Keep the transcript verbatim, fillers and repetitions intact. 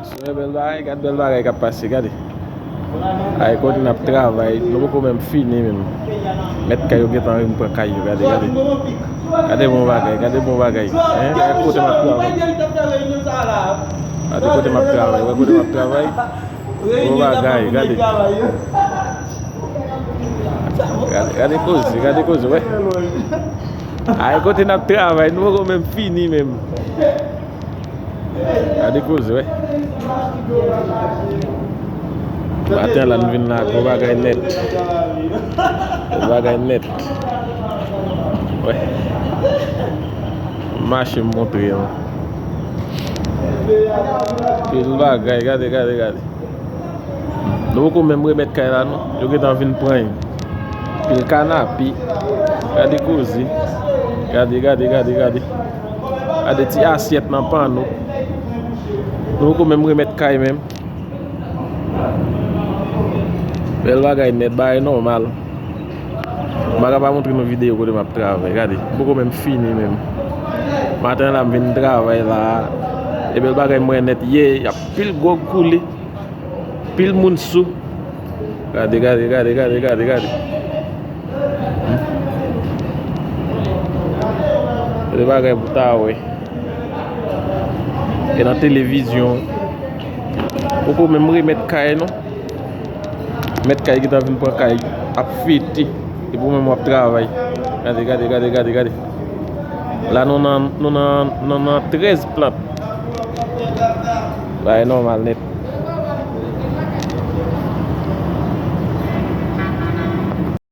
Wè bèl bagay, gad bèl bagay k ap pase, gade. Ay, kote n ap travay, nou poko menm fini menm. Mèt kay yo gentan vin pran kay yo, gade, gade. Gade bon bagay, gade bon bagay. Hein, gade kote m ap travay. Gade kote m ap travay, wè kote m ap travay. Bon bagay, gade. Gade, gade koze, gade koze, wè. Ay, kote n ap travay, nou poko menm fini menm. Gade koze, wè. Maten la, n vin la, gwo bagay nèt. Gwo bagay nèt. Wè. Mache m montre nou. Pil bagay, gade, gade, gade. Nou poko menm remèt kay la, non. Yo gentan vin pran yo. Pil kanape. Gade koze. Gade, gade, gade, gade. Gade ti asyèt nan panno. Nou poko menm remèt kay menm. Bèl bagay nèt, bagay nòmal. M pa ka pa montre nou videyo kote m ap travay. Gade, m poko menm fini menm. Maten la, m vin travay la. E bèl bagay m wè nèt. Ye, y ap pil gwòg koule. Pil moun sou. Gade, gade, gade, gade, gade, gade. Hmm. Se bagay pou ta wè. E nan televizyon. Poko menm remèt kay, non. Mèt kay gentan vin pran kay, ap fete. Epi ou menm w ap travay. Gade, gade, gade, gade, gade. La, nou nan, nou nan, nou nan trèz plant. Bagay nòmal nèt.